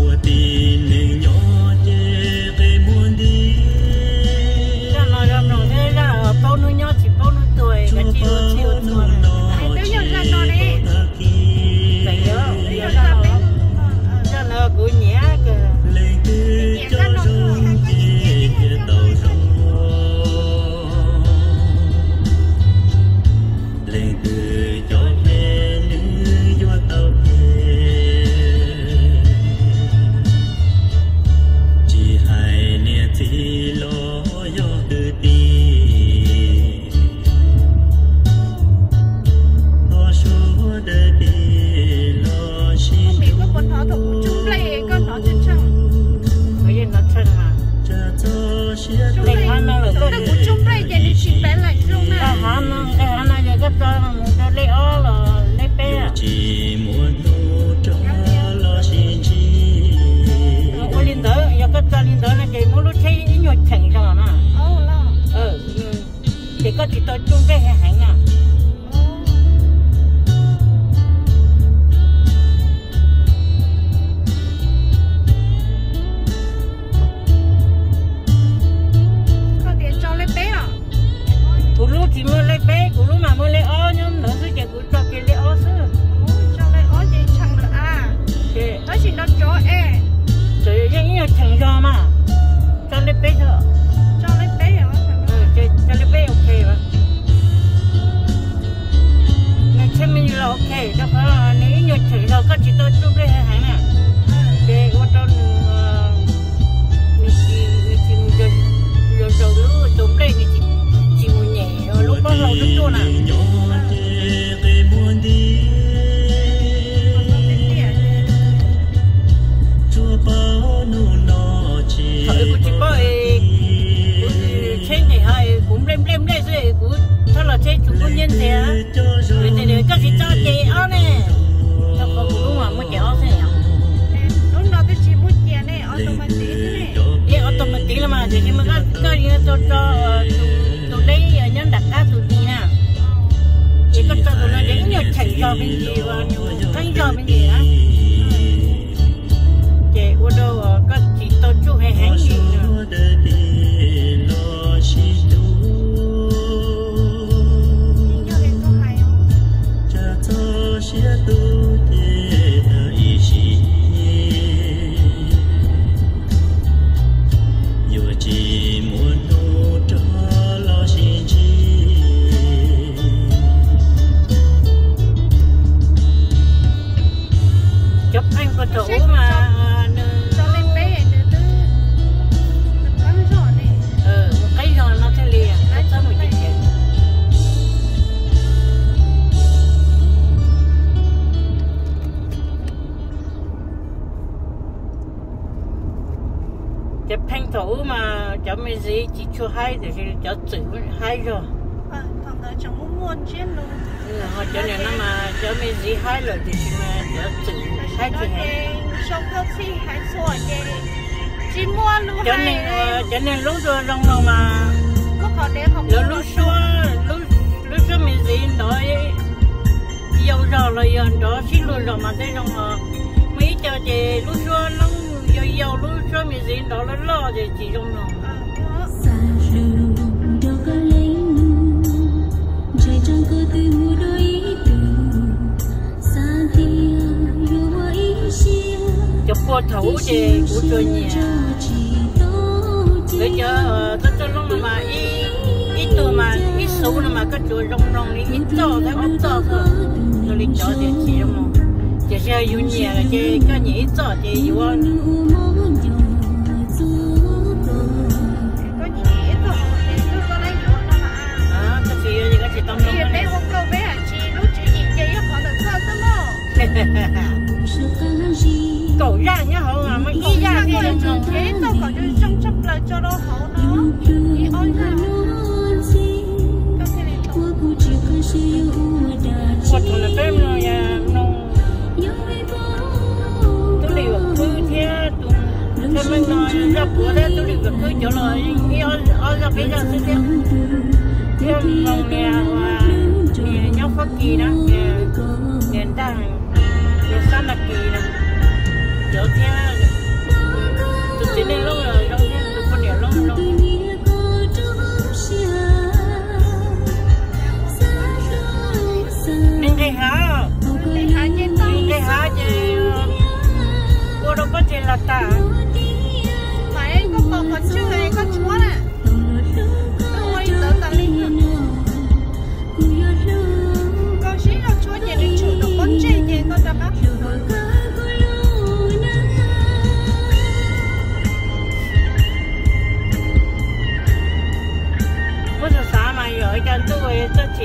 Ua tib neeg nyob ces qe muag nti. Zaj no yog mloog thiab zaj paub hnub nyob tsis paub hnub tuag, kav tsij ua txhij ua txhua. Twb yog zaj no ne. Txawm yog, yog zaj no, zaj no kuv nyiam kawg. Leej twg coj zoo ces thiaj tau zoo. Leej twg cov phem nws yuav tau phem. Tsis hais niam txiv los yog kwv tij, los suav dawb pis los sib hlub. Koj hnov thaum kuv tsuj nplej koj hnov tshee tshee. Kuv yeej hnov tshee mas. Txog siab rau kuv tsuj nplej ces nws tsis npeev leej zoo na. Hav no, hav no yog koj tso mus rau lej ob los lej peb. Tsis muaj hnub rov los sib ntsib. Ua li ntawd, yog koj tso li ntawd no ces muab lub tsheb ib nyuag cheem zog na. Ces koj tsis tau tsuj nplej heev heev na. Koj tias tso lej peb os? Kuv lub tsis muaj lej peb, kuv lub mas muaj lej ob nyob ntawd xwb ces kuv tso kiag lej ob xwb. Tso lej ob ces tshee lawm a. Tab sis no tsov es. Txawm yeej ib nyuag cheem zog mas. Tso lej peb tso. Tso lej peb, tso lej peb ok. Nws tsheb me los ok, rau qhov nws ib nyuag cheem zog koj tsis tau tsuj nplej heev heev na. Ces ua rau nws, nws tsis, nws tsis mus zaum lub tsuj nplej, nws tsis mus nyem lub pob hlau lub tsuj na. Thaum kuv tsis paub es kuv tsheb nqis hav es kuv nplej nplej nplej xwb es kuv thauj los tsheb tsuas kub nyiab ntxiag. Vim tias koj tsis tso ces ob ne, rau qhov kuv lub mas muaj ces ob xwb. Lub no twb tsis muaj cia ne, automatic xwb ne. Ib automatic los mas tiam sis mas koj yuav tau tso tus leb nyob nram qab tus di na. Ces koj tso tus no ces ib nyuag cheem zog me ntsis, qeeb zog me ntsis na. Ces ua rau koj tsis tau tsuj heev heev li. Yuav tsis muaj hnub rov los sib ntsib. Cov pheej puag thaum ub mas nws, qeeb zog no thiaj li txhob mus ceev ceev. Cov pheej thaum ub mas cov me ntxiv tsis tshua haib tiam sis cov txwm haib zog. Ho cov niam no mas cov me ntxiv haib lawm tiam sis mas cov txwm haib tsis heev. Cov neeg hlub dua zoo no mas lawv lub suab, lub suab me ntxiv nrov yau zog los yog nrov sib luag zog mas tej zoo os. Muaj ib co ces lub suab noob yau yau, lub suab me ntxiv nrov loj loj ces tsis zoo no. Cov puag thaum ub ces kuv tsuas nyiam, lawv cov txoj txoj loob no mas ib tug mas ib xuv no mas koj tsuas zoo mloog li ib txoj thiab ob txoj xwb, zoo li cov tias tsis zoo mloog. Tiam sis yus nyiam lawm ces koj nyiam ib txoj ces yuav. Koj tsis yuav ces koj tsis tau mloog. Kaum zaj nyob hauv mas muaj ib zaj thiaj li mloog. Ua thaum ntawd peb mloog, mloog Tub Lis Vam Khwb thiab tus thawj meej no, zaj puav thiab Tub Lis Vam Khwb cov los ib ob zaj peb zaj xwb thiab. Thiab mloog niag Kis na, niam ntaj, niam xab na kis na, cov thiab tus txiv neej loob zoo thiab tus poj niam loob zoo. Nqis hav, nqis hav ces ua rau pob ntseg los tas. Koj pom qhov ntswg koj tshuab na, koj ua li ntawd tas li. Koj sib zog tshuab ces nws tshwm rau pob ntseg ces koj rov qab. Kuv xav xav mas yog ua cas ntuj txawj chim.